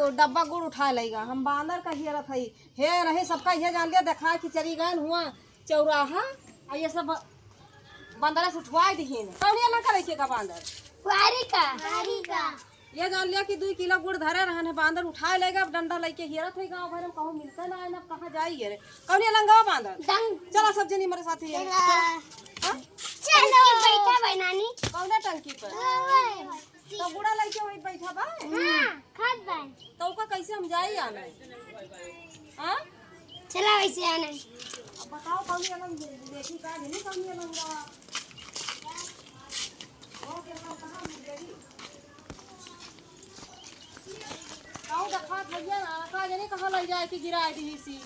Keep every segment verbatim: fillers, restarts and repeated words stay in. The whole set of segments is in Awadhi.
तो डब्बा गुड़ उठाए लइगा, हम बांदर का हेरत हई। हे नहीं, सबका ये जान लिया, देखा कि चली गए हुआ चौराहा, आ ये सब बंदर से उठवाए दिहिन। कौन ये लंका लेके का बांदर? वारी का। वारी का। ये जान लिया कि दुई किलो गुड़ धरे रहन है, बांदर उठाए लेगा। अब डंडा लेके हेरत है, गाँव भर में कहूँ मिलता ना है, ना कहाँ जाई है रे। कौन ये लंगवा बांदर? दंग। चला सब जनी मेरे साथ ही है। चला। हाँ? चलो। टंकी बैठा बा नानी। कौन टंकी पर? ओए। तो गुड़ा लेके वही बैठा बा? हाँ, खात बा। तो ओका कैसे हम जाई आने? हाँ? चला वैसे आने। अब बताओ, कौन ये लंग-, देखी का, नहीं कौन ये लंगवा? कहूँ देखा भैया ना, का जाने कहाँ लग जाए कि गिरा दी सी।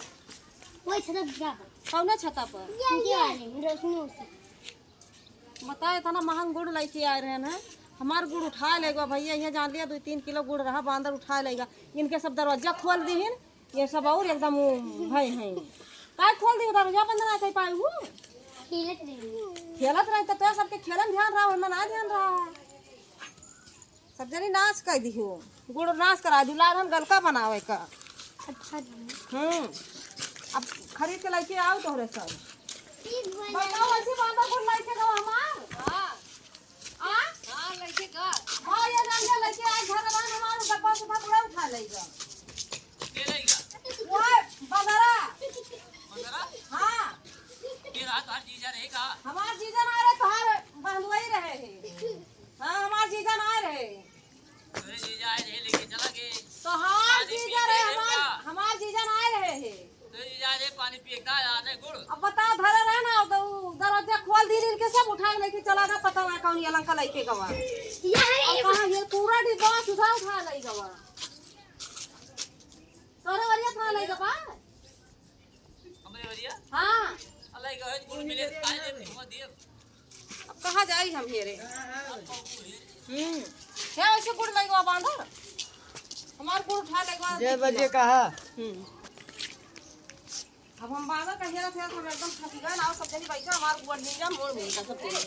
वही छतप जा। कौन छता पर? ये, ये वाले, रोशनी उसी। बता, इतना महंग गुड़ लेके आए रहे हैं, हमार गुड़ उठा लेगा भैया। ये जान लिया, दो तीन किलो गुड़ रहा, बांदर उठा लेगा। इनके सब दरवाजा खोल दीहिन, ये सब और एकदम उ भय हैं। काय खोल दी दरवाजा बंद ना कर पाए हूँ? खेलत रही। खेलत रहे तो, तो सबके खेलन ध्यान रहा, हमें ना ध्यान रहा है। सब जनी नाश कर दिहो, गुड़ नाश करा दी, लाल हम गलका बनावे का। अच्छा जी। हम्म, अब खरीद के लेके आओ तोहरे सब। ठीक बा। बताओ, ऐसे बांदर गुड़ लेके गवा हमार? हाँ। आ? हाँ, लेके का? हाँ, ये जान ले, लेके आए घर में हमार डब्बा सुबह पूरा उठा लेगा। के लेगा? वो है, बंदरा। बंदरा? हाँ। ये रहा तोहार जीजा रहे का? हमार जीजा ना रहे, तोहार बहनोई रहे हैं। हाँ, हमार जीजा ना रहे। तोरे जीजा आए रहे, लेके चला गए। तोहार पानी जीजा पी रहे, के हमार, का? हमार जीजा ना रहे हैं। तोरे जीजा आए रहे, पानी पिए का, आने गुड़। अब बताओ, धरे रहे ना, तो उ दरवाजा खोल दी, इनके सब उठा के लेके चला गया, पता ना कौन ये लंका लेके गवा। ये अब कहाँ ये पूरा डिब्बा सुधा उठा ले गवा। तोरे वरिया था ले गवा। हमरे वरिया? हाँ। अल्लाह के है, गुड़ मिले, खाए दे, धुआं दिए। अब कहाँ जाई हम हेरे? हम्म। क्या वैसे गुड़ लइगवा बांधो? हमार गुड़ उठा लइगवा, जय देखी बजे ना। कहा। हम्म। अब हम बांधो का हेरत हेरत हम एकदम थक गए ना, सब जनी बैठा, हमार गुड़ मिल जा, मोड़ मिल जा, सब जनी।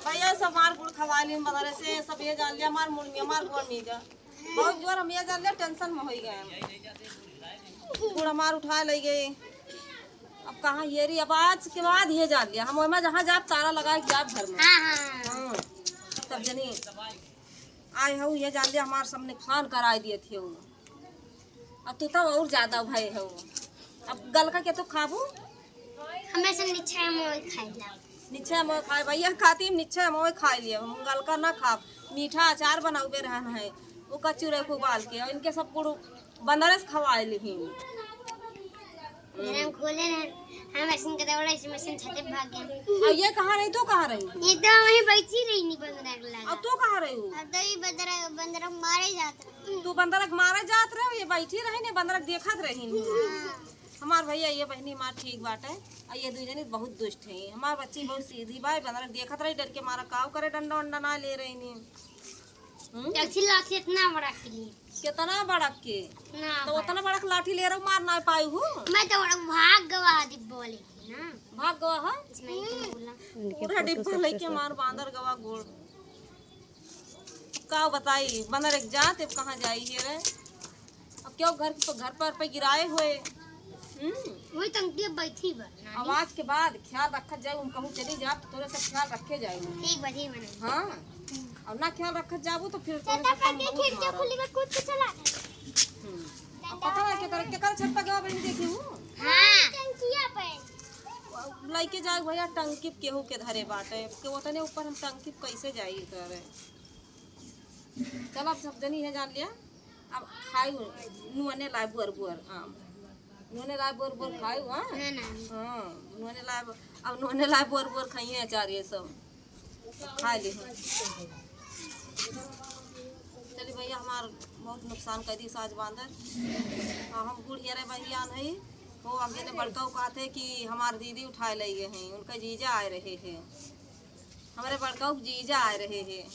भैया सब हमार गुड़ खवा ली, बंदरे से सब ये जान लिया, हमार मुड़ में हमार गुड़ मिल जा। बहुत जोर हम ये जान लिया, tension में होई गए। गुड़ हमार उठा ले गए। अब कहाँ ये रही, अब आज के बाद ये जान लिया, हम ओमा जहाँ जाब, ताला लगा के जाब घर में। हाँ, हाँ। हाँ। तब जनी आए हो, ये जान लिया, हमार सब नुकसान कराए दिए थे वो। अब तू तब और ज्यादा भय हो। अब गलका के तो खाबू? हमें से निश्चय मोय खाइला। निश्चय मोय खाए भैया, खाती हम निश्चय मोय खाए लिए, हम गलका ना खाब। मीठा अचार बनाउबे रहन है, वो कच्चू रहे को उबाल के, और इनके सब गुड़ बंदरस खवाए लिही। घर हम खोले रहन, हम ऐसे कदौड़ा, ऐसे मशीन छते भाग गए। अब ये कहाँ रही, तू कहाँ रही? ये तो वहीं बैठी रही नी बंदरा के लगा। अब तू कहाँ रही हो? अब तो ये बंदरा, बंदरा मारे जात रहे। तू बंदरा के मारे जात रहे, ये बैठी रही नी, बंदरा के देखत रही नी। हाँ। हमार भैया, ये बहनी हमार ठीक बाटे, आ ये दुई जनी बहुत दुष्ट है। हमार बच्ची बहुत सीधी बा, बंदरा देखत रही, डर के मारा काव करे, डंडा उंडा ना ले रही नी। हम्म? देखी लाठी इतना बड़ा के लिए। कितना बड़ा के? इतना तो बड़ा। उतना बड़ा के लाठी ले रहो, मार ना पाई हूँ। मैं तो बड़ा भाग गवा डिब्बा लेके ना। भाग गवा हो? इसमें एक बोला। पूरा डिब्बा लेके मार बांदर गवा गोड़। का बताई, बंदर एक जात, अब कहाँ जाई है रे? अब क्यों घर, घर पर पे गिराए हुए। हम्म। वही टंकी बैठी बा। अब आज के बाद ख्याल रखत जाए, हम कहूँ चली जा, तो तोरे सब ख्याल रखे जाए। ठीक बा, ठीक बा। हाँ। और ना ख्याल रखत जाबू, तो फिर तोरे सब हम बहुत खिड़की मारब। खुली बा, कूद के चला। हम्म। अब पता ना के करे, के करे छत पर गवा बहन देखी हूँ। हाँ। टंकिया पे। लइके जाए भैया, टंकी केहू के धरे बाटे, के ओतने ऊपर हम टंकी कैसे जाई करे? चल, अब सब जनी है जान लिया। अब खाई नुअने लाए बुअर बुअर आम। नुअने लाए बुअर बुअर खाई, हाँ? ना, ना। हाँ, नुअने लाए बु-, अब नुअने लाए बुअर बुअर खाइए अचार ये सब। खा ले। चली भैया, हमार बहुत नुकसान कर दी साज बांदर। हाँ, हम गुड़ हेरे बहियान है। वो आगे ने बड़का कहते कि हमार दीदी उठाए ले गए हैं, उनका जीजा आए रहे हैं। हमरे बड़का जीजा आए रहे हैं।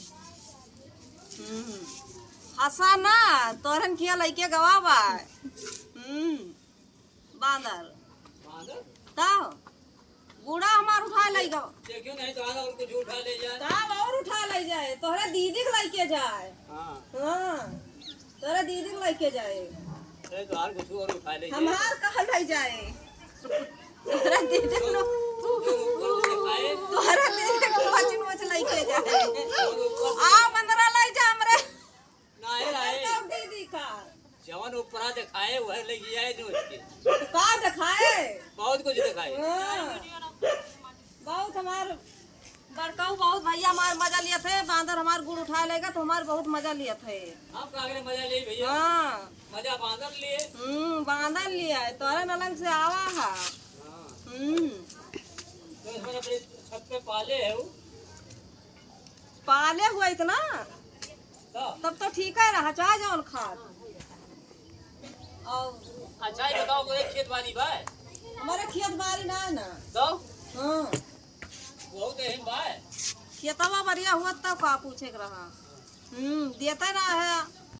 हम्म। हंसा ना, तोरन किया लइके गवा बा। हम्म। बांदर। बांदर? तब गुड़ा हमार उठा ले गवा। देखियो नहीं तो आधा और कुछ उठा ले जाए। तब और उठा ले जाए, तोहरे दीदी के लइके जाए। हाँ। हाँ। लेके जाए। अरे, तोहार कुछ और उठा ले। हमार कहाँ ले जाए? तोहरा दे दे लो। ऊपर से खाए। तोहरा दे दे लो, मच मच लेके जाए। आओ, मंदरा ले जा हमरे। नाहीं, नाहीं। तब दीदी का। जवन ऊपरा देखाए, वह ले जाए जो उसके। तो का देखाए? बहुत कुछ देखाए। हाँ। बहुत हमार बड़काऊ बहुत भैया हमार मजा लियत है, बांदर हमार गुड़ उठाए लेगा तो हमार बहुत मजा लियत है। आप का अगर मजा ले भैया? हाँ। मजा बांदर लिए? हम्म, बांदर लिया है, तोरे नलंग से आवा है। हाँ। हम्म। तो इसमें अपने छत पे पाले है वो? पाले हुआ इतना? तो? तब तो ठीक है रहा, चाहे जौन खात। और अच्छा, ये बताओ, कोई खेत बाड़ी बा? हमारे खेत बाड़ी ना है ना। तो? हाँ। बहुत एहन बा? खेतवा बढ़िया हुआ तब का पूछे के रहा। हम्म, देते ना है।